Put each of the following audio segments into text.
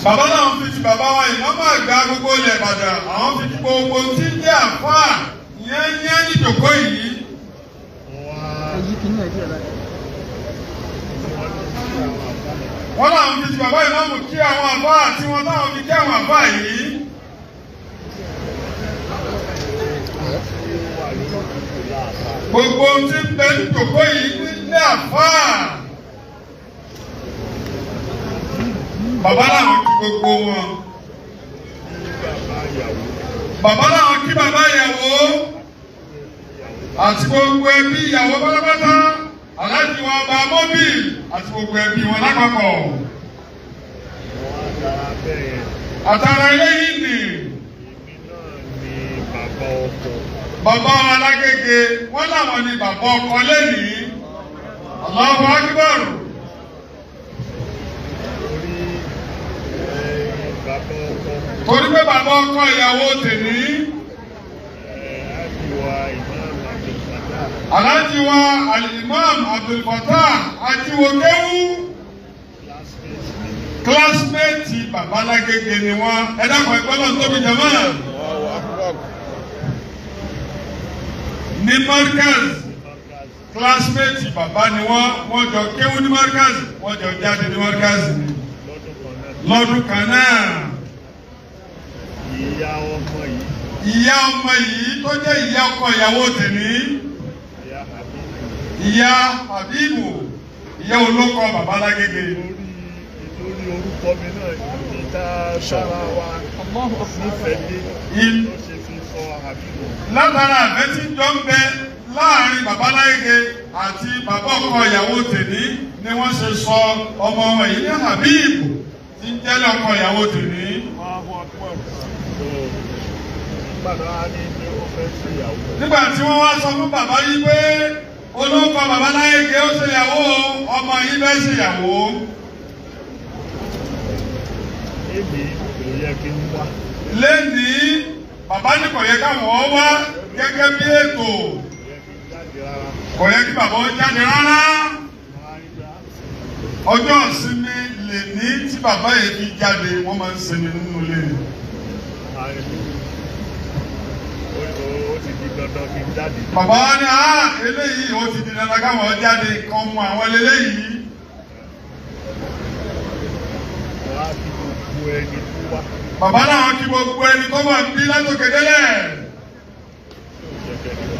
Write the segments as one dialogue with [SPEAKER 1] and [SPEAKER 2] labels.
[SPEAKER 1] Bàbá náà fi ti bàbá wa ìmáàmù àgbà gbogbo ilẹ̀ Ìbàdàn, àwọn fi ti gbogbo tí ń jẹ́ àfáà yẹ́nyẹ́ níjòkó yìí. Wọ́n láwọn fi ti bàbá ìmáàmù kí àwọn àfáà tí wọ́n táwọn fi kí àwọn àfáà yìí. Gbogbo tí ń bẹ níjòkó yìí nílé àfáà. Bàbá làwọn kí gbogbo wọn. Bàbá làwọn kí bàbá ìyàwó àti gbogbo ẹbí ìyàwó pátápátá, aláàjì wọn bá mọ́bìl àti gbogbo ẹbí wọn lápapọ̀. Àtàrà eléyìí nì. Bàbá Alágége wọ́n làwọn ni bàbá ọkọ lẹ́nìí. Allahu Akbar. Torí pé bàbá ọkọ ìyàwó tèmi. Aláàjì wa Al-Imam Abdul Fattah Ajíwòkéwú. Kílásímẹ́ẹ̀tì bàbá Alágége ni wọ́n. Ẹ dákun ẹgbẹ́ náà tóbi jàmá. Ní Markaz, kílásímẹ́ẹ̀tì bàbá ni wọ́n. Wọ́n jọ kéwú ní Markaz, wọ́n jọ jáde ní Markaz ni. Lọ́dún kan náà. Ìyá ọmọ yìí tó jẹ́ ìyá ọkọ ìyàwó tèmi. Ìyá Habibu, ìyá olóko bàbá Alágége.
[SPEAKER 2] Lórí orúkọ mi náà ìta sára wa nífẹ̀ẹ́ dé ló ṣe fi sọ Habibu.
[SPEAKER 1] Látara àfẹ́ tí jọ ń bẹ láàrin bàbá Alágége àti bàbá ọkọ ìyàwó tèmi ni wọ́n ṣe sọ ọmọ wọn yìí ní Habibu tí ń jẹ́lẹ̀ ọkọ ìyàwó tèmi. Nígbà tí wọ́n wá sọ fún bàbá yìí pé olóńkọ bàbá Alágége ó ṣèyàwó, ọmọ yìí fẹ́ ṣèyàwó.
[SPEAKER 2] Èmi kò yẹ kí n wá.
[SPEAKER 1] Lẹ́nìí, bàbá ní kò yẹ káwọn wá gẹ́gẹ́ bí ètò. Kò yẹ kí bàbá ó jáde rárá. Ọjọ́ ìsinmi lè ní tí bàbá yìí fi jáde, wọ́n máa ń sinmi nínú ilé ni.
[SPEAKER 2] Ó ti di dandan kí n jáde.
[SPEAKER 1] Bàbá wa ní eléyìí ó ti di dandan káwọn jáde kan mú àwọn eléyìí. Bàbá náà kí gbogbo ẹni tó wà níbí látòkè délẹ̀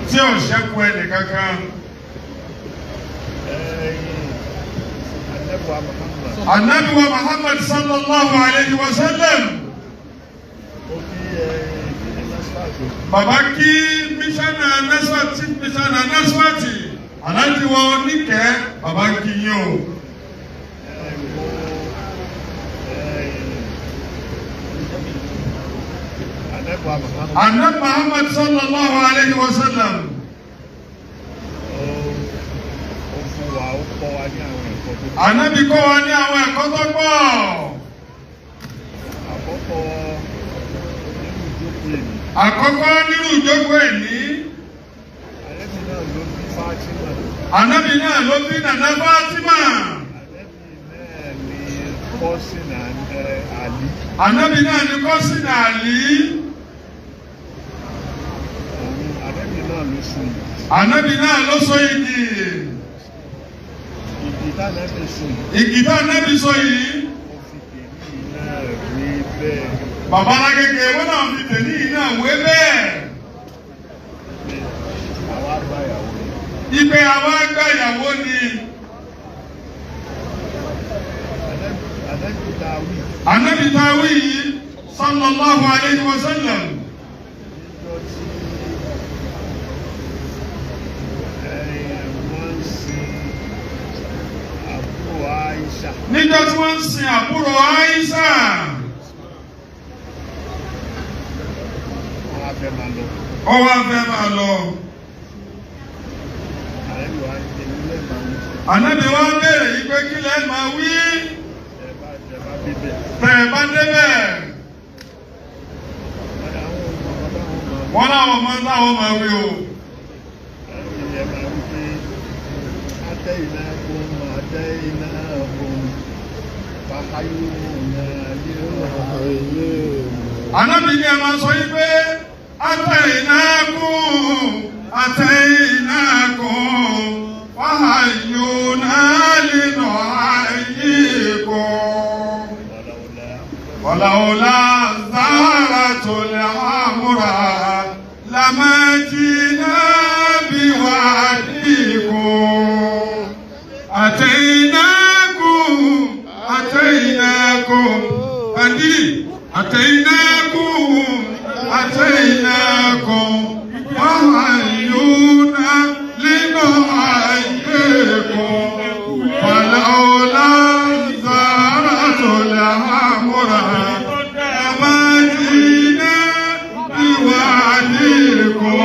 [SPEAKER 1] tí ò ṣẹ́kù ẹnì kankan. Ànábì wa Muhammad sallallahu alayhi wa sallam. Bàbá kí mísánà Nasfati, mísánà Nasfati, aláàjì wa oníkẹ́, bàbá kí yín o. Ànábì Muhammad sallallahu alayhi wa sallam. Ànábì kọ́ wa ní àwọn ẹ̀kọ́ tó pọ̀. Àkọ́kọ́ nínú ìjókòó ẹ̀ní. Ànábì náà ló bí Nànà Fátímà. Ànábì náà ni kọ́sìnà Àlí. Ànábì náà ló so igi. Igi tá Ànábì so yìí. Bàbá Alágége wọ́n náà fi tèmi yìí náà wé bẹ́ẹ̀. Ibẹ̀ àwa gbà ìyàwó ni. Ànábì táwí yìí sallallahu alayhi wa sallam. Níjọ́ tí wọ́n ń sin àbúrò Aisha. Ó wá fẹ́ máa lọ. Ànábì wá béèrè yìí pé kí lẹ máa wí. Tẹ̀ bá débẹ̀. Wọ́n láwọn ọmọ láwọn máa wí o. Ànábì ní ẹ máa sọ yí pé atẹ̀yìnákùn atẹ̀yìnákùn fàáyùnà lìnà ayíkùn. Wàlàwòlá zàrà tó lè àmúra làmájìnà bí wà díkùn. Àtẹ̀yìnákùn àtẹ̀yìnákùn àdí àtẹ̀yìnákùn àtẹ̀yìnákùn fàáyùnà lìnà ayíkùn. Wàlàwòlá zàrà tó lè àmúra làmájìnà bí wà díkùn.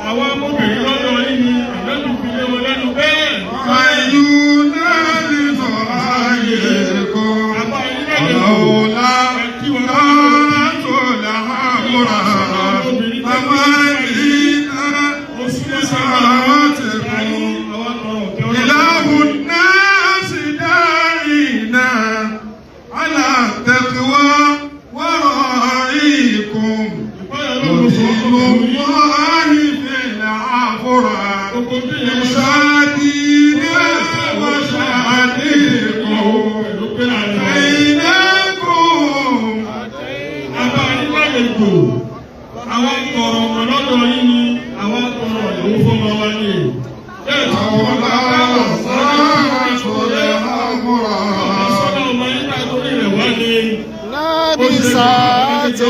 [SPEAKER 3] Àwọn ọmọbìnrin lọ́dọ̀ yìí ni àlejò fi lé wọn lẹ́nu bẹ́ẹ̀.
[SPEAKER 1] Fàáyùnà lìnà ayíkùn.
[SPEAKER 3] Àbá yín lálejò.
[SPEAKER 1] ولولا ذات العمرة لما جئنا إله الناس داعينا على التقوى ورائكم ودين الله في العفرة شادينا وشاديكم بينكم.
[SPEAKER 3] Àbá yín lálejò. Àwọn tọrọ ọmọ lọ́dọ̀ yín ni àwọn tọrọ ìyàwó fọmọ wa ni. Bẹ́ẹ̀ tí wọ́n bá
[SPEAKER 1] لولا الساعة الحمراء
[SPEAKER 3] sọ́dọ̀ ọmọ yín náà torí rẹ̀ wá ni.
[SPEAKER 2] Nábì sáàtì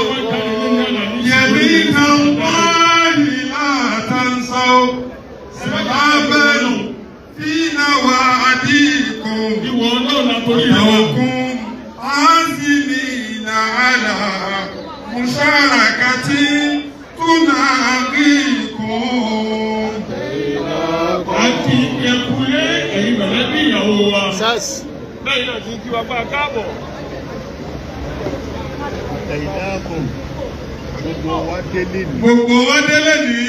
[SPEAKER 1] يمين الله لا تنسوا سبابا في نواديكم
[SPEAKER 3] Ìwọ náà la torí rẹ̀ wá.
[SPEAKER 1] وكن عازمين على مشاركة تناقيكم.
[SPEAKER 3] Àti ẹkùlé ẹ̀yin mọ̀lẹ́bí ìyàwó wa.
[SPEAKER 2] Sas.
[SPEAKER 3] Bẹ́ẹ̀ náà ti kí wa pa káàbọ̀.
[SPEAKER 2] Àtẹ̀yìnákùn gbogbo wa délé ní.
[SPEAKER 1] Gbogbo wa délé ní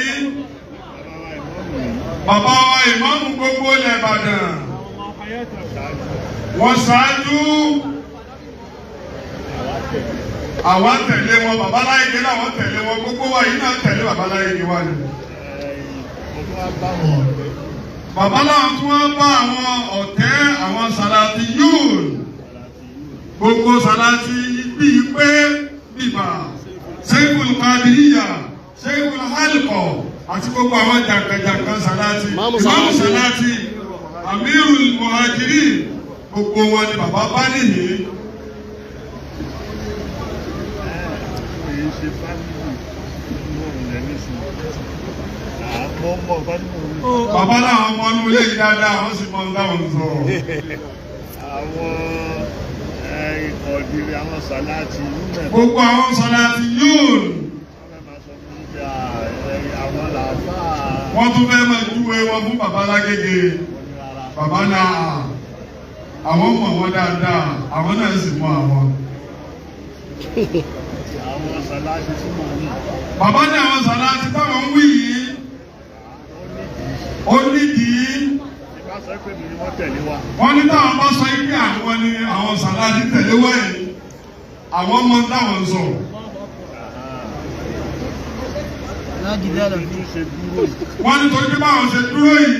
[SPEAKER 1] bàbá wa ìmáàmù gbogbo ilẹ̀ Ìbàdàn wọ́n ṣáájú àwa tẹ̀lé wọn bàbá Láyégé làwọn tẹ̀lé wọn gbogbo wa yìí náà tẹ̀lé bàbá Láyégé wa ni.
[SPEAKER 2] Mo tún wá bá wọn ọ̀rẹ́.
[SPEAKER 1] Bàbá láwọn tí wọ́n bá àwọn ọ̀tẹ́ àwọn Sàlàtì yóò gbogbo Sàlàtì bíi pé bíbà Sẹ́kùl Kàdíyà Sẹ́kùl Hálkọ̀ àti gbogbo àwọn jàǹkàjàǹkà Sàlàtì
[SPEAKER 4] Ìmáàmù
[SPEAKER 1] Ìmáàmù
[SPEAKER 4] Sàlàtì.
[SPEAKER 1] Sàlàtì Amirul Muhajirin gbogbo wọn ni bàbá bá nìyí.
[SPEAKER 2] Èyí ṣe fámìlì nínú òun rẹ̀ nísìnyí. Àmọ́ mọ̀ fámìlì òun.
[SPEAKER 1] Bàbá láwọn ọmọ inú ilé yìí dáadáa wọ́n sì mọ ohun táwọn ń sọ.
[SPEAKER 2] Àwọn ìkọ̀dìrì àwọn sàláàtì yúnẹ̀
[SPEAKER 1] Gbogbo àwọn Sàlàtì yóò
[SPEAKER 2] wọ́n máa sọ fún mi pé àwọn làáfàá
[SPEAKER 1] wọ́n tún fẹ́ máa júwe wọn fún bàbá Lágége.
[SPEAKER 2] wọn ní rárá.
[SPEAKER 1] Bàbá náà àwọn mọ̀ wọ́n dáadáa àwọn náà sì mọ̀ àwọn.
[SPEAKER 2] Àwọn sàláàtì tí mò ń wí,
[SPEAKER 1] Bàbá ní àwọn Sàlàtì táwọn ń wí yìí
[SPEAKER 2] ó nídìí.
[SPEAKER 1] ó nídìí.
[SPEAKER 2] Ìbá sọ pé mi ni wọ́n tẹ̀lé wa.
[SPEAKER 1] Wọ́n ní táwọn bá sọ pé àwọn ni àwọn Sàlàtì tẹ̀lé wá yìí àwọn mọ̀ táwọn ń sọ.
[SPEAKER 2] Bí tún ṣe dúró yìí,
[SPEAKER 1] Wọ́n ní torí pé báwọn ṣe dúró yìí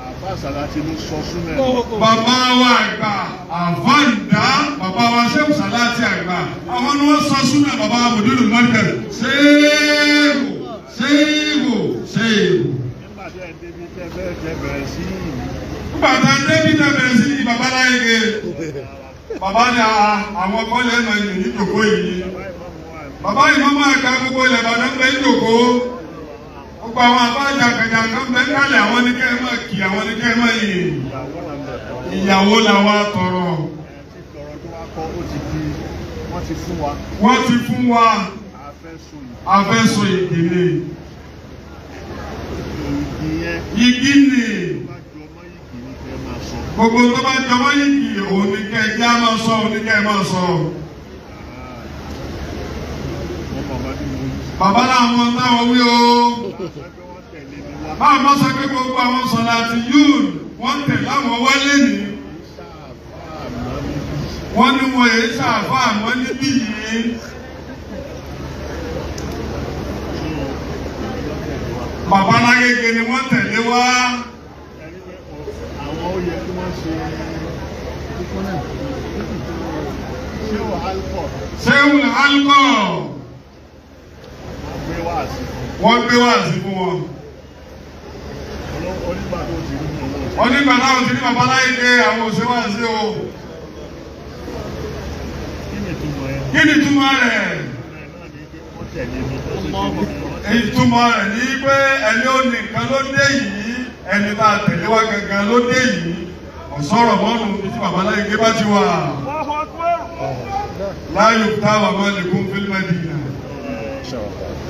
[SPEAKER 2] àbá sàláàtì ló sọ súnmẹ̀.
[SPEAKER 1] bàbá wa àgbà àfáàndá bàbá wa Ṣéhù Sàlàtì àgbà àwọn ni wọ́n sọ súnà bàbá wa Mùdírù Mọ́kẹ́lì ṣéèwò ṣéèwò ṣéèwò.
[SPEAKER 2] Nígbà tí ẹ débi tẹ́ bẹ́ẹ̀ tẹ́ bẹ̀rẹ̀ sí yìí,
[SPEAKER 1] Nígbà tá a débi náà bẹ̀rẹ̀ sí ní bàbá Láyégé bàbá ní àwọn kọ́lẹ̀ máa yìn ní jòkó yìí.
[SPEAKER 2] bàbá ìmọ̀mù wa
[SPEAKER 1] Bàbá ìmọ̀mọ́ àgbà gbogbo ilẹ̀ Ìbàdàn bẹ ń jòkó. Gbogbo àwọn àbájá kàjà kan bẹ ń kálẹ̀ àwọn ní kẹ́ ẹ máa kì àwọn ní kẹ́ ẹ máa yìn.
[SPEAKER 2] ìyàwó là ń bẹ̀ tọ́.
[SPEAKER 1] Ìyàwó làwa tọrọ.
[SPEAKER 2] Ẹ ti tọrọ tó wá kọ́, ó ti di, wọ́n ti fún wa.
[SPEAKER 1] Wọ́n ti fún wa
[SPEAKER 2] A fẹ́ so yìí.
[SPEAKER 1] afẹ́sọ ìdílé.
[SPEAKER 2] Ògì yẹn
[SPEAKER 1] Igi ni
[SPEAKER 2] bá jọ mọ́ yìgì ní kẹ́ máa sọ.
[SPEAKER 1] gbogbo tó bá jọmọ́ yìgì òun ní kẹ́ ẹ já máa sọ òun ní kẹ́ ẹ máa sọ.
[SPEAKER 2] Wọ́n mọ̀ bá ní mo yí.
[SPEAKER 1] Bàbá làwọn táwọn wí o.
[SPEAKER 2] Bá sọ pé wọ́n tẹ̀lé tẹ̀lé mi wá.
[SPEAKER 1] Báwo bá sọ pé gbogbo àwọn sọ̀láàtì yóò wọ́n tẹ̀ láwọn wálé ní. Wọ́n ní wọn èyí ṣàfà àmọ́ níbí yìí. Bàbá Lágége ni wọ́n tẹ̀lé wá.
[SPEAKER 2] Ẹni pé àwọn ó yẹ kí wọ́n ṣe ṣé ò alcohol
[SPEAKER 1] Ṣéhùn Alkọ̀
[SPEAKER 2] wọ́n gbé wá sí
[SPEAKER 1] wọ́n gbé wá sí fún wọn.
[SPEAKER 2] onígbà tó ti rí owó
[SPEAKER 1] Wọ́n ní bàbá òsì ní bàbá Lágége àwọn òṣè wá sí o.
[SPEAKER 2] kí ni ìtumọ̀ ẹ?
[SPEAKER 1] Kí ni ìtumọ̀ rẹ̀?
[SPEAKER 2] Ìtumọ̀ ẹ náà ni pé wọ́n tẹ̀lé mi tó ṣe ṣe mi wọ́n tẹ̀lé mi.
[SPEAKER 1] Ìtumọ̀ rẹ̀ ní pé ẹni ó ní nǹkan ló dé yìí, ẹni bá tẹ̀lé wá gangan ló dé yìí. Ọ̀sọ́rọ̀ mọ́nu bí tí bàbá Lágége bá ti wà. Láyò táwà mọ́ lè kún fílmù ẹ̀dínà.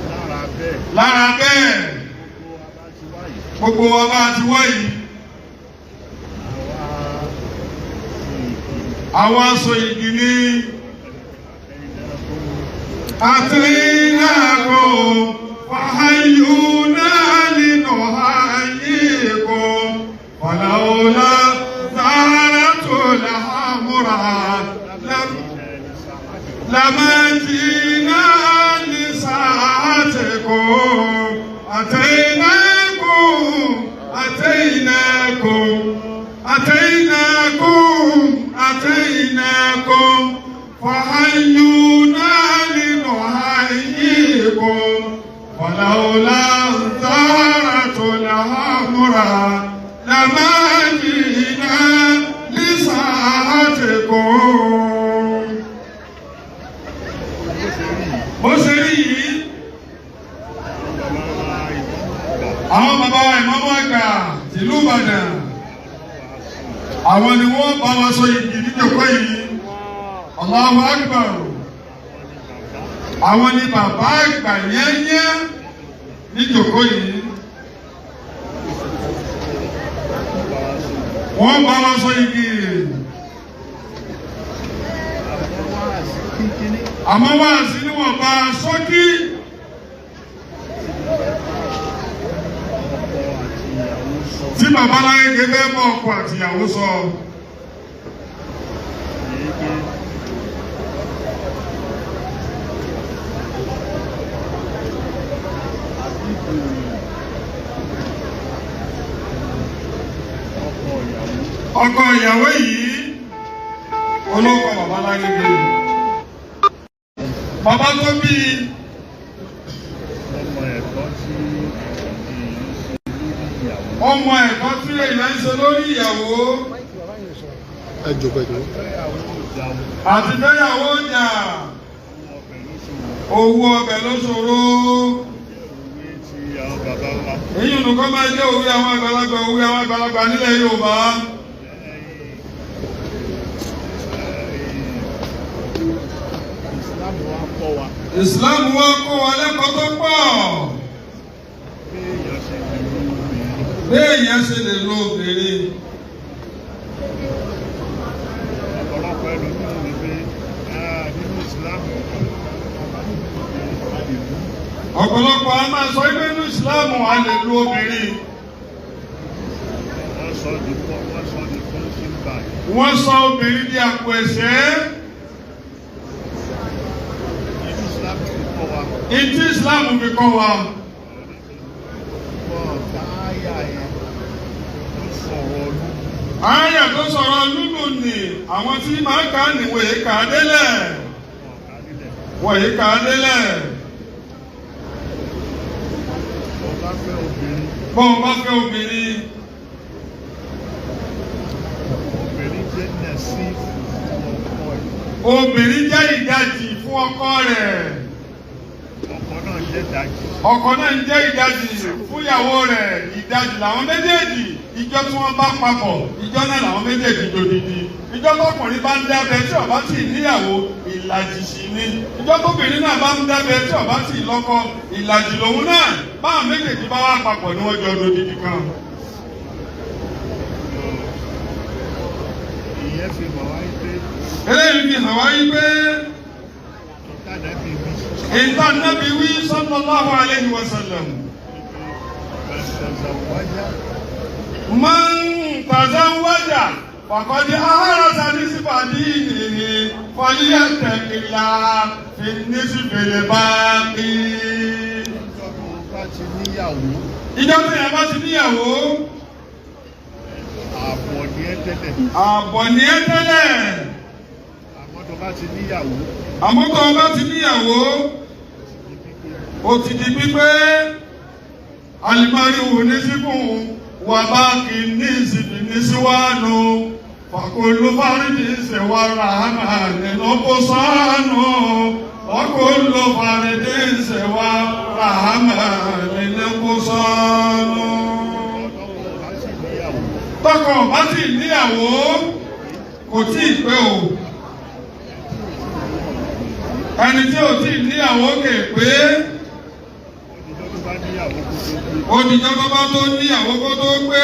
[SPEAKER 2] Lára bẹ́ẹ̀
[SPEAKER 1] Lára bẹ́ẹ̀,
[SPEAKER 2] gbogbo wa bá ti wá yìí
[SPEAKER 1] gbogbo wa bá ti wá yìí,
[SPEAKER 2] àwa
[SPEAKER 1] àwọn aṣọ igi ní
[SPEAKER 2] ẹni náà tó
[SPEAKER 1] àtìláàkó fàáyù náà nínú ayé kó fàlàólà tààrà tó làmúra lámàjìnà ní sàátìkó àtẹ̀yìnàkó àtẹ̀yìnàkó àtẹ̀yìnàkó àtẹ̀yìnàkó fàáyù náà nínú ayé kó fàlàólà tààrà tó làmúra lámàjìnà ní sàátìkó.
[SPEAKER 2] bó ṣe rí yìí
[SPEAKER 1] Bó ṣe rí yìí,
[SPEAKER 2] àwọn bàbá wa ìmọ̀ àgbà
[SPEAKER 1] àwọn bàbá wa ìmọ̀mọ́ àgbà tìlú Ìbàdàn, àwọn ni wọ́n bá wa sọ igi níjòkó yìí. Allahu Akbar. Àwọn ni bàbá àgbà yẹ́nyẹ́ níjòkó yìí.
[SPEAKER 2] bá wa sọ
[SPEAKER 1] Wọ́n bá wa sọ igi.
[SPEAKER 2] àwọn wá sí kínkínní
[SPEAKER 1] Àmọ́ wá sí níwọ̀nba ṣókí.
[SPEAKER 2] ọkọ àti ìyàwó sọ
[SPEAKER 1] Tí bàbá Lágége fẹ́ bọ́ ọkọ àtìyàwó sọ.
[SPEAKER 2] èyí pé àbíkú ọkọ ìyàwó
[SPEAKER 1] Ọkọ ìyàwó yìí olóko bàbá Lágége. Bàbá tó bí
[SPEAKER 2] ọmọ ẹ̀kọ́ tí èèyàn ṣe lórí ìyàwó
[SPEAKER 1] ọmọ ẹ̀kọ́ tí èèyàn ń ṣe lórí ìyàwó
[SPEAKER 4] Ẹ jókòó, ẹ jókòó.
[SPEAKER 2] fẹ́yàwó ìyàwó
[SPEAKER 1] àti fẹ́yàwó jà
[SPEAKER 2] ọbẹ̀ ló ṣòro
[SPEAKER 1] owó ọbẹ̀ ló ṣòro.
[SPEAKER 2] jẹ́ òwe ti àwọn bàbá wa
[SPEAKER 1] Èyí nìkan máa jẹ́ òwe àwọn àgbàlagbà òwe àwọn àgbàlagbà nílẹ̀ Yorùbá.
[SPEAKER 2] Islam wa kọ́ wa
[SPEAKER 1] Ìsìláàmù wa kọ́ wa lẹ́kọ̀ọ́ tó pọ̀.
[SPEAKER 2] bí èèyàn ṣe lè lo obìnrin
[SPEAKER 1] Bí èèyàn ṣe lè lo obìnrin.
[SPEAKER 2] ọ̀pọ̀lọpọ̀ ẹlòmíràn ní pé nínú Islam a lè mú
[SPEAKER 1] Ọ̀pọ̀lọpọ̀ a máa sọ pé nínú Ìsìláàmù a lè lo obìnrin.
[SPEAKER 2] wọ́n sọ di wọ́n sọ di punching bag
[SPEAKER 1] Wọ́n sọ obìnrin di àpò ẹ̀ṣẹ́.
[SPEAKER 2] nínú Islam ti kọ́ wa
[SPEAKER 1] Ìtí Ìsìláàmù fi kọ́ wa.
[SPEAKER 2] wọ́n káyà yẹn ló sọ̀rọ̀ lù
[SPEAKER 1] Àyà tó sọ̀rọ̀ lúlù ni àwọn tí máa ń kà á nìwé kà á délẹ̀.
[SPEAKER 2] wọ́n ká nílẹ̀
[SPEAKER 1] Wọ́n yìí kà á délẹ̀.
[SPEAKER 2] wọ́n bá fẹ́ obìnrin
[SPEAKER 1] Bọ́n bá fẹ́ obìnrin,
[SPEAKER 2] obìnrin jẹ́ nẹ̀sí fún ọkọ ẹ̀
[SPEAKER 1] obìnrin jẹ́ ìdajì fún ọkọ rẹ̀.
[SPEAKER 2] ọkọ náà jẹ́ dajì
[SPEAKER 1] Ọkọ náà ń jẹ́ ìdajì fún ìyàwó rẹ̀. Ìdajì làwọn méjèèjì. Ìjọ tí wọ́n bá papọ̀, ìjọ náà làwọn méjèèjì dòdìdì. Ìjọ tọkùnrin bá ń dábẹ́ tí ó bá tì níyàwó, ìlàjì sì ni. Ìjọ tóbìnrin náà bá ń dábẹ́ tí ó bá tì lọ́kọ, ìlàjì lòun náà. Báwọn méjèèjì bá wá papọ̀ ni wọ́n jọ dòdìdì kan.
[SPEAKER 2] ìyẹn fi mọ̀ wáyé pé
[SPEAKER 1] Eléyìí fi hàn wáyé pé
[SPEAKER 2] ìtànàbí mi
[SPEAKER 1] ìtàn Nábì wí sallallahu alayhi wa sallam.
[SPEAKER 2] pẹ̀lú Tazawwaja.
[SPEAKER 1] Man tazawwaja faqad ahrasa nisfa dinihi falyattaqillah fi nisfil baqi.
[SPEAKER 2] Ìjọ tó bá ti níyàwó,
[SPEAKER 1] Ìjọ tó yẹ bá ti níyàwó,
[SPEAKER 2] ààbọ̀ ni ẹ́ tẹ́lẹ̀.
[SPEAKER 1] Àbọ̀ ni ẹ́ tẹ́lẹ̀.
[SPEAKER 2] Àmọ́ tó bá ti níyàwó,
[SPEAKER 1] Àmọ́ tó o bá ti níyàwó, ó ti di pípé. Alimariwo ní síkùn wà bá kì í ní ìsìnkì ní síwánu. Fàkólú fárídì ṣèwà ràhámà nínú kó sánú. Fàkólú fárídì ṣèwà ràhámà nínú kó sánú.
[SPEAKER 2] Tọkọ bá sì níyàwó,
[SPEAKER 1] Tọkọ bá sì níyàwó, kò tí ì pé o. Ẹni tí ò tí ì níyàwó kè pé.
[SPEAKER 2] Ìjọ tó bá níyàwó kó tó gbé.
[SPEAKER 1] Ó dìjọ́ tó bá tó níyàwó kó tó pé.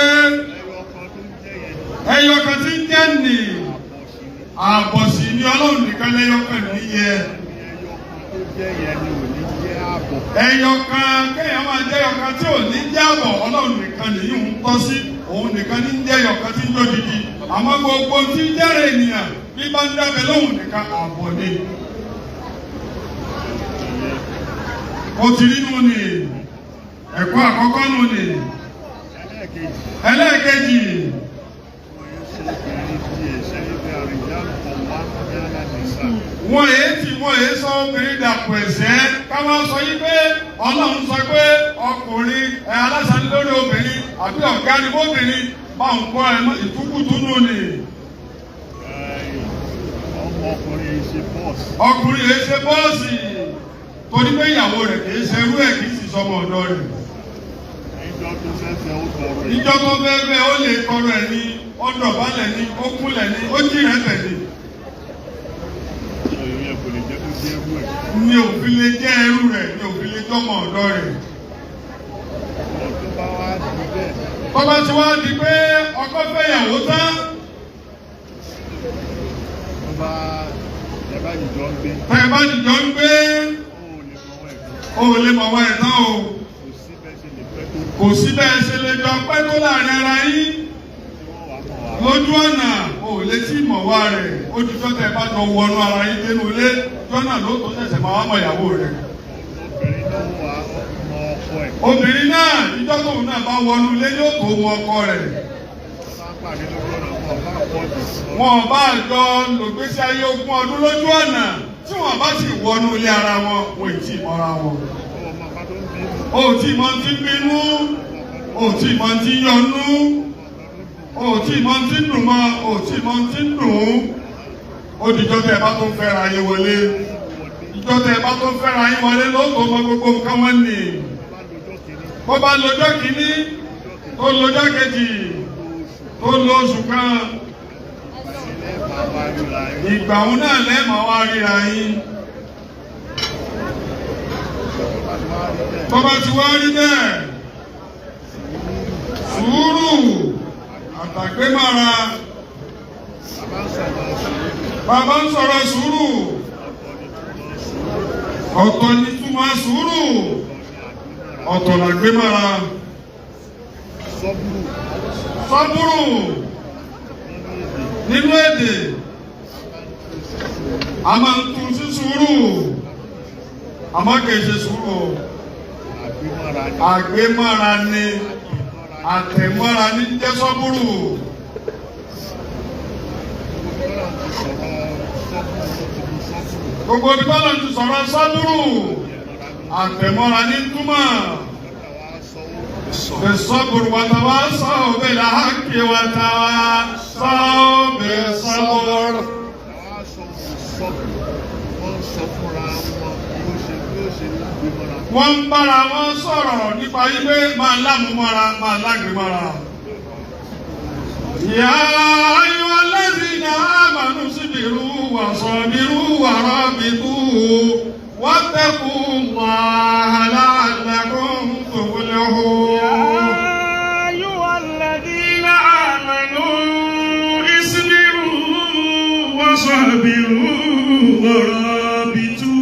[SPEAKER 2] Ẹyọ kan tó ń jẹ́ yẹn,
[SPEAKER 1] Ẹyọ kan tí ń jẹ́ nì,
[SPEAKER 2] àbọ̀ sí ni.
[SPEAKER 1] Àbọ̀sì ni Ọlọ́run nìkan lẹ́yọ kan níyẹ.
[SPEAKER 2] Ẹyọ kan tó jẹ́ yẹn ni ò ní jẹ́ àbọ̀.
[SPEAKER 1] Ẹyọ kan kéèyàn máa jẹ́ ẹyọ kan tí ò ní jẹ́ àbọ̀, Ọlọ́run nìkan nìyí ń tọ́ sí, òun nìkan ní ń jẹ́ ẹyọ kan tí ń jódìdí. Àmọ́ gbogbo tí ń jẹ́rẹ̀ ènìyàn bí bá ń dábẹ́ lóhùn nìkan, àbọ̀ ni. Ó ti rí nù ní ẹ̀kọ́ àkọ́kọ́ nù ní.
[SPEAKER 2] Ẹlẹ́ẹ̀kejì,
[SPEAKER 1] Ẹlẹ́ẹ̀kejì,
[SPEAKER 2] wọ́n yóò sọ obìnrin di ẹ̀ṣẹ́ níbi àrìjálù kọ̀ wá ní aládìsá.
[SPEAKER 1] Wọ́n èé tí wọ́n èé sọ obìnrin dàpọ̀ ẹ̀sẹ̀ ká máa sọ yí pé Ọlọ́run sọ pé ọkùnrin ẹ̀ aláṣà ní lórí obìnrin àbí ọ̀gá ni fóbìnrin bá ń kọ́ ẹ mọ́ ìtúkùtù nù ní.
[SPEAKER 2] Ọmọkùnrin yìí ṣe bọ́ọ̀sì.
[SPEAKER 1] Ọkùnrin èé ṣe bọ́ọ̀sì torí pé ìyàwó rẹ̀ kìí ṣe irú ẹ̀, kìí sì sọmọ ọ̀dọ́ rẹ̀.
[SPEAKER 2] Ìjọ tó fẹ́ fẹ́ ó tọrọ ẹ̀.
[SPEAKER 1] Ìjọ tó fẹ́ fẹ́, ó lè tọrọ ẹ̀ ní, ó dọ̀bálẹ̀ ní, ó kúnlẹ̀ ní, ó jí rẹ̀ bẹ̀ ní.
[SPEAKER 2] Ìyẹn kò lè jẹ́ kó jẹ́ irú ẹ̀.
[SPEAKER 1] Ní òfin lè jẹ́ ẹrú rẹ̀, ní òfin lè jọmọ ọ̀dọ́ rẹ̀.
[SPEAKER 2] Ọdún bá wá di bẹ́ẹ̀,
[SPEAKER 1] Tọ́ba ti wá di pé ọkọ fẹ́ ìyàwó tán,
[SPEAKER 2] tó bá ẹ bá jìjọ ń gbé,
[SPEAKER 1] tẹ́ ẹ bá jìjọ ń gbé,
[SPEAKER 2] ó lè mọ̀wọ́
[SPEAKER 1] o ò lè mọ̀wọ́
[SPEAKER 2] ẹ̀ tán.
[SPEAKER 1] ẹ̀ tán o.
[SPEAKER 2] Kò sí bẹ́ẹ̀ ṣe lè pẹ́ tó
[SPEAKER 1] Kò sí bẹ́ẹ̀ ṣe lè jọ pẹ́ tó láàrin ara yín.
[SPEAKER 2] tí wọ́n wà mọ̀ wá.
[SPEAKER 1] Lójú ọ̀nà, o ò lè tí mọ̀wá rẹ̀. Ó di tọ́tẹ̀ bá jọ wọnú ara yín dénú ilé, jọ́nà ló tó ṣẹ̀ṣẹ̀ máa wá mọ̀ ìyàwó rẹ̀.
[SPEAKER 2] Obìnrin náà wà mọ ọkọ ẹ̀.
[SPEAKER 1] Obìnrin náà, ìjọ́ tóun náà bá wọnú ilé yóò tó mọ ọkọ rẹ̀.
[SPEAKER 2] Wọ́n bá pàdé lójú ọ̀nà, wọn bá pọ̀ jù.
[SPEAKER 1] Wọn bá jọ lògbésí ayé 20 ọdún lójú ọ̀nà, tí wọn bá sì wọnú ilé ara wọn, wọn ì tí ì mọ́ra wọn.
[SPEAKER 2] Ọmọ kan tó ń bínú.
[SPEAKER 1] O ò tí ì mọ tí ń bínú, o ò tí ì mọ tí ń yọnú, o ò tí ì mọ tí ń dùn mọ́, o ò tí ì mọ tí ń dùn ún. Ó dìjọ́ tẹ́ ẹ bá tó ń fẹ́ra yín wọlé. Ìjọ́ tẹ́ ẹ bá tó ń fẹ́ra yín wọlé ló tó mọ gbogbo nǹkan wọn nì.
[SPEAKER 2] Bá lọ́jọ́ kìíní,
[SPEAKER 1] Bó bá lọ́jọ́ kìíní, tó lọ́jọ́ kejì, tó lọ oṣù kan,
[SPEAKER 2] ilé bàbá ríra yín.
[SPEAKER 1] Ìgbà òun náà lẹ́ẹ̀mọ́ wá ríra yín.
[SPEAKER 2] Tó bá ti wá rí bẹ́ẹ̀,
[SPEAKER 1] Tó bá ti wá rí bẹ́ẹ̀, sùúrù àtàgbémára.
[SPEAKER 2] Bàbá ń sọ̀rọ̀ sùúrù,
[SPEAKER 1] Bàbá ń sọ̀rọ̀ sùúrù,
[SPEAKER 2] ọ̀tọ̀ ni túmọ̀ sùúrù,
[SPEAKER 1] ọ̀tọ̀ ní túmọ̀ sùúrù,
[SPEAKER 2] ọ̀tọ̀ ni àgbémára.
[SPEAKER 1] Ọ̀tọ̀ làgbémára.
[SPEAKER 2] Sọ́búrù
[SPEAKER 1] Sọ́búrù
[SPEAKER 2] nínú èdè,
[SPEAKER 1] nínú èdè, a máa ń tu sí sùúrù, àmọ́ kìí ṣe sùúrù o.
[SPEAKER 2] Àgbémára ni.
[SPEAKER 1] Àgbémára ni, àtẹ̀mọ́ra ní jẹ́ sọ́búrù.
[SPEAKER 2] Gbogbo
[SPEAKER 1] Gbogbo ibi tọ́lọ̀ ti sọ̀rọ̀ sọ́búrù, àtẹ̀mọ́ra ní túmọ̀. بالصبر وتواصوا بالحق وتواصوا بالصبر.
[SPEAKER 2] Wọ́n sọ fúnra wọn bó ṣe bí ó ṣe lágbèmọ́ra.
[SPEAKER 1] Wọ́n ń bára wọn sọ̀rọ̀ nípa wípé máa lámúmọ́ra, máa lágbèmọ́ra. يا أيها الذين آمنوا اصبروا وصابروا ورابطوا واتقوا الله لعلكم تفلحون.
[SPEAKER 3] أيها الذين آمنوا اصبروا وصابروا ورابطوا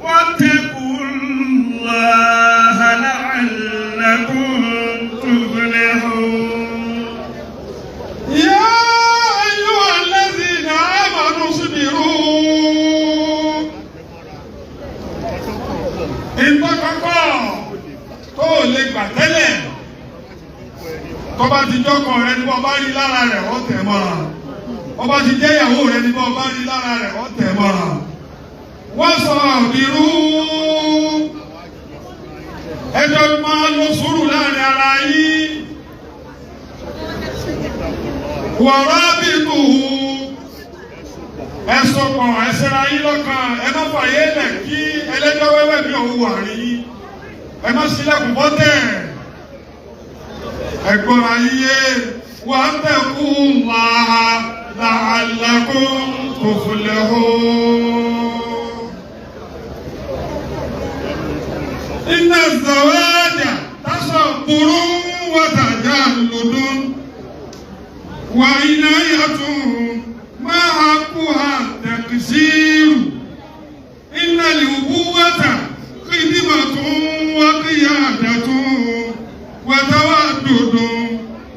[SPEAKER 3] واتقوا الله لعلكم لعلكم تفلحون.
[SPEAKER 1] يا أيها الذين آمنوا اصبروا. Ìtọ́kọ́kọ́ tó o lè gbà tẹ́lẹ̀, tó bá ti jọ́kọ̀ rẹ ní bọ́ bá rí lára rẹ̀, ó tẹ̀ mọ́ra. Bọ́ bá ti jẹ́ ìyàwó rẹ ní bọ́ bá rí lára rẹ̀, ó tẹ̀ mọ́ra. Wọ́n sọ ìrú ẹjọ́ máa lo sùúrù láàrin ara yín. Wọ̀rọ̀ bí tòun ẹsọpọ̀ ẹsẹ̀ra yín lọ́kàn, ẹ má fàyè lẹ̀ kí ẹlẹ́jọ́ wẹ́wẹ́ bí òun wà rí yín, ẹ má sílẹ̀kùn bọ́tẹ̀, ẹgbọ́ra yíyé wà á tẹ̀kú wàhà la'allakum tuflihun. Inna zawaja tasabburun wa tajalludun wa inayatun ma haqquha taqsir. Inna al-ubuwata khidmatun wa qiyadatun wa tawaddudun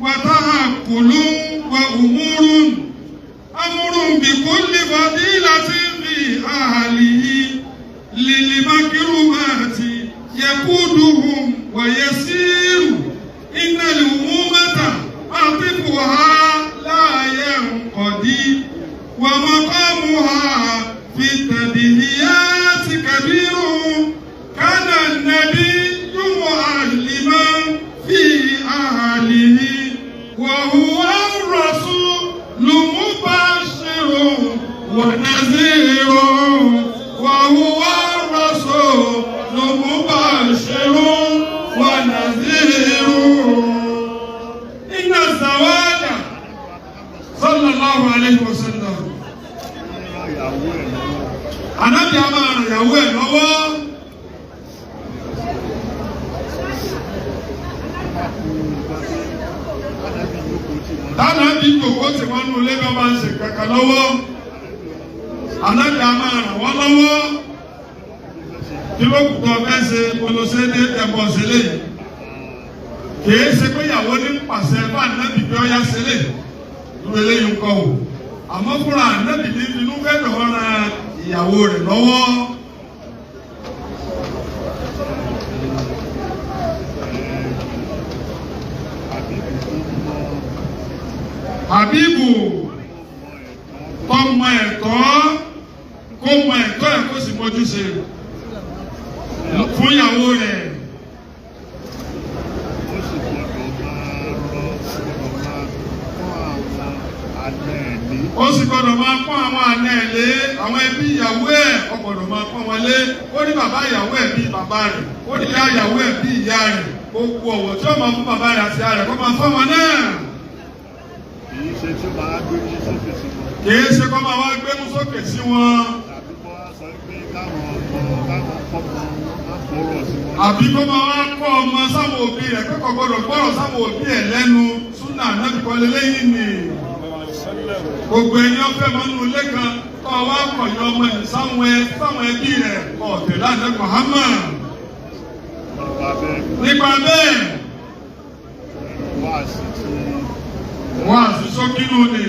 [SPEAKER 1] wa ta'aqqulun wa umurun amrun bi kulli fadilatin fi ahlihi lil makrumati yaquduhum wa yasiru. Inna al-umumata atifuha la yanqadi wa maqamuha fi tadhiyati kabirun. Kana an-nabiyyu mu'alliman fi ahlihi wa huwa ar-rasulu mubashirun wa nadhirun wa huwa ar-rasulu mubashirun wa nadhirun. Inna zawaja sallallahu alayhi wa sallam.
[SPEAKER 2] Ìyàwó ẹ̀ lọ́wọ́.
[SPEAKER 1] Ànábì a máa ràn ìyàwó ẹ̀ lọ́wọ́.
[SPEAKER 2] Ànábì jókòó tì wọ́n.
[SPEAKER 1] Tánàbí jòkó tí wọ́n nú ilé bá máa ń ṣe kankan lọ́wọ́. Ànábì a máa ràn wọ́n lọ́wọ́. Kí ló kù tó fẹ́ ṣe polosé ní ẹ̀bọ̀ sílẹ̀? Kìí ṣe pé ìyàwó ní pàṣẹ bá ànábì bí ọyá sílẹ̀. Irú eléyìí ń kọ́ o. Àmọ́ fúnra ànábì ní inú fẹ́ lọ́wọ́ ran ìyàwó rẹ̀ lọ́wọ́.
[SPEAKER 2] Àbíkú tó mọ
[SPEAKER 1] Habibu tọmọ ẹ̀tọ́, kó mọ ẹ̀tọ́ ẹ̀, kó sì mọjúṣe fún ìyàwó rẹ̀.
[SPEAKER 2] Ó sì gbọ́dọ̀ máa rọ, gbọ́dọ̀ máa fún àwọn àna ẹ̀ lé.
[SPEAKER 1] Ó sì gbọ́dọ̀ máa pọ́n àwọn àna ẹ̀ lé, àwọn ẹbí ìyàwó ẹ̀, ó gbọ́dọ̀ máa pọ́n wọn lé. Ó ní bàbá ìyàwó ẹ̀ bí bàbá rẹ̀, ó ní ìyá ìyàwó ẹ̀ bí ìyá rẹ̀. Gbogbo ọ̀wọ̀ tí ó máa fún bàbá rẹ̀ àti ìyá rẹ̀, kó máa fún wọn náà.
[SPEAKER 2] Kì í ṣe tí ó máa gbé ní sókè sí wọn.
[SPEAKER 1] Kìí ṣe kó máa wá gbémú sókè sí wọn.
[SPEAKER 2] Tàbí kó wá sọ pé káwọn ọmọ, káwọn kọ́mọ má gbọ́rọ̀ sí wọn.
[SPEAKER 1] Àbí kó máa wá kọ́ ọmọ sáwọn òbí rẹ̀ pé kò gbọ́dọ̀ gbọ́rọ̀ sáwọn òbí ẹ̀ lẹ́nu. Súnà náà kọ́ lélẹ́yìn ni. Gbogbo ẹni ọ̀fẹ́ mọ́nú ilé kan kọ́ wá kọ̀yọ́ ọmọ ẹ̀ sáwọn ẹbí rẹ̀ kọ̀ tẹ̀lé àná Muhammad.
[SPEAKER 2] Nípa bẹ́ẹ̀,
[SPEAKER 1] Nípa bẹ́ẹ̀,
[SPEAKER 2] wá sí tí
[SPEAKER 1] wọ́n àti sókínú ni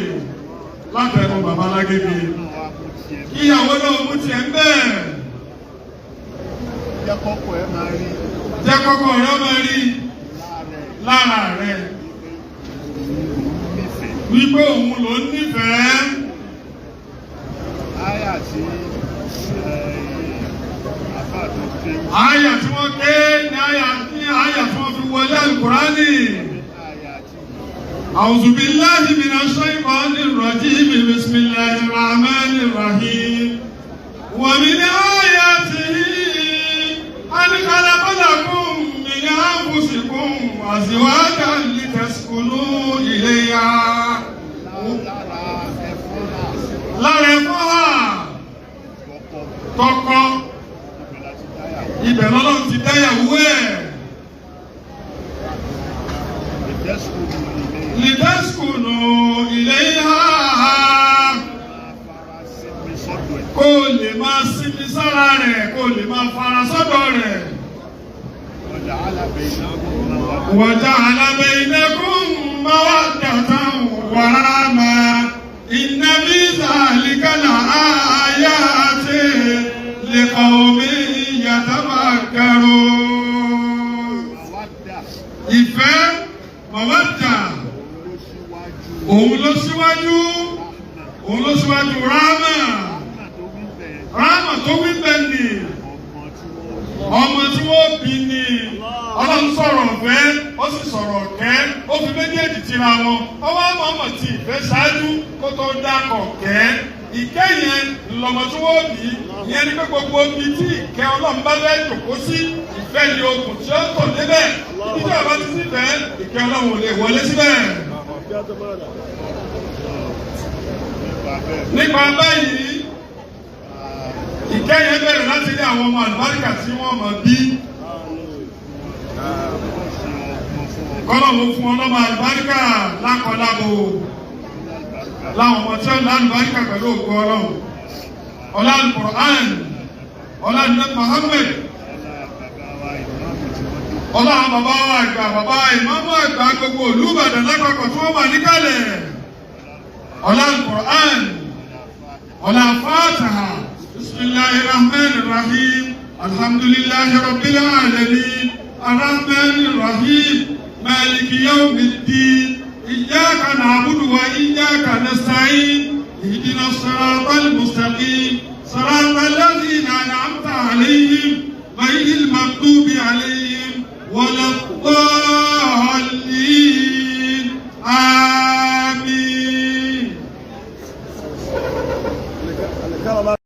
[SPEAKER 1] látẹnu bàbá Lágége.
[SPEAKER 2] náà wá mú tiẹ̀.
[SPEAKER 1] Kíyàwó náà mú tiẹ̀ ń bẹ́ẹ̀.
[SPEAKER 2] Jẹ́ kọ́kọ́ ẹ máa rí
[SPEAKER 1] Jẹ́ kọ́kọ́ rẹ̀ máa rí
[SPEAKER 2] lára ẹ̀
[SPEAKER 1] lára rẹ̀
[SPEAKER 2] òun nífẹ̀ẹ́.
[SPEAKER 1] wípé òun ló ń nífẹ̀ẹ́.
[SPEAKER 2] Áyà tí àfáà tó ké
[SPEAKER 1] Àyà tí wọ́n ké ní àyà ní àyà tí wọ́n fi wọlé Àlùkùránì.
[SPEAKER 2] áyà tí
[SPEAKER 1] أعوذ بالله من الشيطان الرجيم. بسم الله الرحمن الرحيم. ومن آياته أن خلق لكم من أنفسكم أزواجا لتسكنوا إليها.
[SPEAKER 2] Lára ẹ̀fọ́ náà
[SPEAKER 1] Lára ẹ̀fọ́ hà
[SPEAKER 2] tọkọ
[SPEAKER 1] tọkọ
[SPEAKER 2] ibẹ̀ láti dáyàwó.
[SPEAKER 1] Ibẹ̀ lọ́lọ́run ti dáyàwó ẹ̀.
[SPEAKER 2] Ìjẹ́sùn ilé
[SPEAKER 1] لتسكنوا إليها.
[SPEAKER 2] Máa fara sinmi sọ́dọ̀ ẹ̀.
[SPEAKER 1] Kó o lè máa sinmi sára rẹ̀, kó o lè máa fara sọ́dọ̀ rẹ̀.
[SPEAKER 2] Ọjà alábẹ̀ ìnáwó máa wà
[SPEAKER 1] وجعل بينكم مودة ورحمة إن في ذلك لآيات لقوم يتفكرون.
[SPEAKER 2] Mawadda
[SPEAKER 1] Ìfẹ́ mawadda
[SPEAKER 2] ló síwájú
[SPEAKER 1] òun ló síwájú òun ló síwájú rámà
[SPEAKER 2] Rahma tó wí bẹ́ẹ̀
[SPEAKER 1] rámà tó wí bẹ́ẹ̀ ni
[SPEAKER 2] ọmọ tí wọ́n
[SPEAKER 1] ọmọ tí wọ́n bí ni. Ọlọ́run sọ̀rọ̀ ọ̀fẹ́, ó sì sọ̀rọ̀ ọ̀kẹ́, ó fi méjèèjì tira wọn. Ọwọ́ àmọ́mọ́ ti ìfẹ́ ṣáájú kó tó dákọ̀ kẹ́. Ìkẹ́ yẹn lọ́mọ tí wọ́n bí. Ìyẹn ni pé gbogbo ibi tí ìkẹ́ Ọlọ́run bá fẹ́ jòkó sí, ìfẹ́ ni okùn tí ó tọ̀ débẹ̀. Ibi tí ọba ti sí ìfẹ́, ìkẹ́ Ọlọ́run ò lè wọlé síbẹ̀.
[SPEAKER 2] Nípa bẹ́ẹ̀
[SPEAKER 1] Nípa báyìí, ìkẹ́ yẹn bẹ̀rẹ̀ láti rí àwọn ọmọ àlùbáríkà tí wọ́n mọ̀ bí.
[SPEAKER 2] wọ́n ṣe ọmọ fún ọmọ
[SPEAKER 1] Kọ́lọ̀mù fún ọlọ́mọ àlùbáríkà lákọlábo láwọn ọmọ tí ó lálùbáríkà pẹ̀lú ògo Ọlọ́run, ọlá Al-Qur'an, ọlá ní Muhammad,
[SPEAKER 2] ọlá bàbá wa ìmáàmù tí wọ́n dé
[SPEAKER 1] ọlá àwọn bàbá wa àgbà, bàbá ìmáàmù àgbà gbogbo ìlú Ìbàdàn lápapọ̀ tí wọ́n wà níkàlẹ̀, ọlá Al-Qur'an, ọlá Fatiha. Bismillahir rahmanir rahim, alhamdulillahi rabbil alamin, arrahmanir rahim, maliki yawmiddin, iyyaka na'budu wa iyyaka nasta'in, ihdina siratal mustaqim, siratal ladzina